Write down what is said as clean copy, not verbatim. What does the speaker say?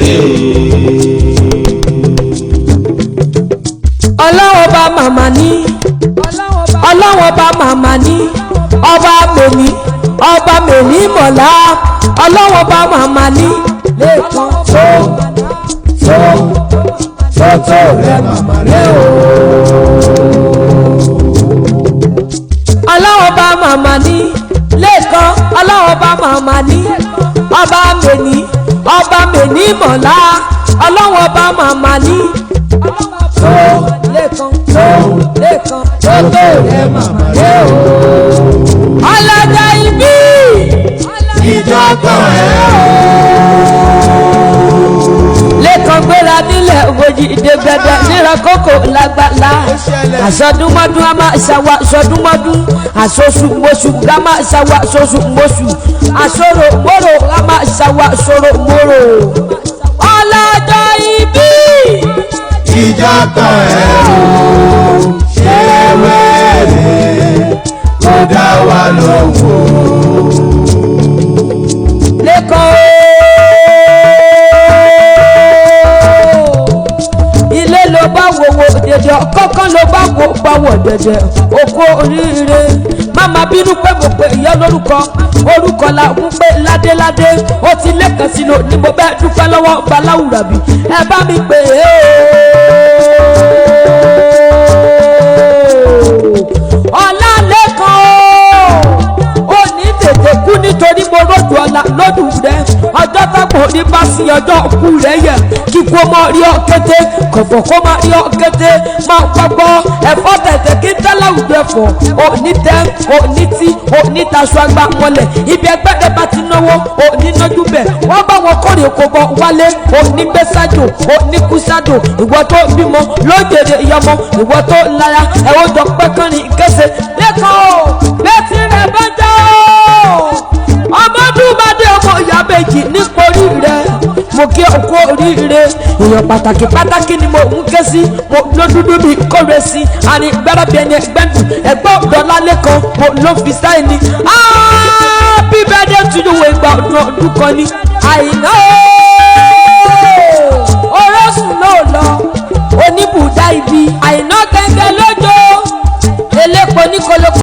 rè o. Ọlọ́wọ́n bá màmá ní, ọlọ́wọ́n bá màmá ní, ọba mèmí, ọba mèmí mọ̀lá, ọlọ́wọ́n bá màmá ní. Lẹ́ẹ̀kan tó tó tó tó rẹ màmá rẹ o. Ọlọ́wọ́n bá màmá ní, lẹ́ẹ̀kan ọlọ́wọ́n bá màmá ní, ọba mèmí, ọba mèmí mọ̀lá, ọlọ́wọ́n bá màmá ní. Tó Lẹ́ẹ̀kan tó lẹ́ẹ̀kan tó tó rẹ màmá rẹ o. Ọlọ́jọ́ ìbí. Ìjọ kan ẹ̀ o. Lẹ́kàn gbéra nílẹ̀ ògòjì ìdẹ́gbẹ̀dẹ̀ níra kókò lágbàlá. Àsọdúnmọ́dún a máa ṣàwà sọdúnmọ́dún, àsosùmọ́sù a máa ṣàwà sosùmọ́sù, àsorò mórò a máa ṣàwà sòrò mórò. Ọlọ́jọ́ ìbí. Ìjọ kan ẹ̀ o. Ṣé wẹ́rẹ́ kó dá wa lóhùn o. Lẹ́kàn ooo. Ilé ló bá wo wo dẹ̀dẹ̀, kọ́kán ló bá wo bá wọ̀ dẹ̀dẹ̀, òkú oríire. Máma bínú pé mo pè ìyá lórúkọ, orúkọ la ń pè ládéládé, ó ti lẹ́kàn sí lò ní mo bẹ́ẹ̀ dúpẹ́ lọ́wọ́ Baláwùràbí, ẹ bá mi pè é ooo. Ọlálẹ́kan ooo, ó ní tètè kú nítorí mo ròdù ọ̀la lọ́dún rẹ, ọjọ́ tápò ní bá sí ọjọ́ kú rẹ yẹ kíkú ọmọ rí ọ kété, kọ̀fọ̀ kó máa rí ọ kété, máa gbọ́gbọ́ ẹ̀fọ́ tẹ̀tẹ̀ kí n tẹ́lẹ̀ òjò ẹ̀fọ́ òní tẹ́ òní tí òní taṣọ àgbà mọ́lẹ̀, ibi ẹgbẹ́ rẹ bá ti náwó òní nájú bẹ̀, wọ́n bá wọn kórè kó bọ̀ wálé, òní gbé sájò òní kú sájò, ìwọ tó bímọ lójèrè ìyọmọ, ìwọ tó lára ẹ̀wọ́n jọ pẹ́kànrin kése. Lẹ́kọ̀ọ́ létí rẹ̀ bá jẹ́ ọmọdún bá dé ọmọ ìyá méjì nítorí rẹ, mo kí ọkọ oríire, èèyàn pàtàkì pàtàkì ni mo ń ké sí, mo ló dúdú bí kóre sí àní gbẹ́rẹ́ bí ẹni ẹgbẹ́ndù ẹgbẹ́ ọ̀dọ́lá lẹ́kan mo ló fi sáì ní. Happy birthday to you, ìgbà ọdún ọdún kan ní. Àìná orósùn ló lọ oníbùdá ibi àìná gẹ́gẹ́ lójó elépo ní kólókó.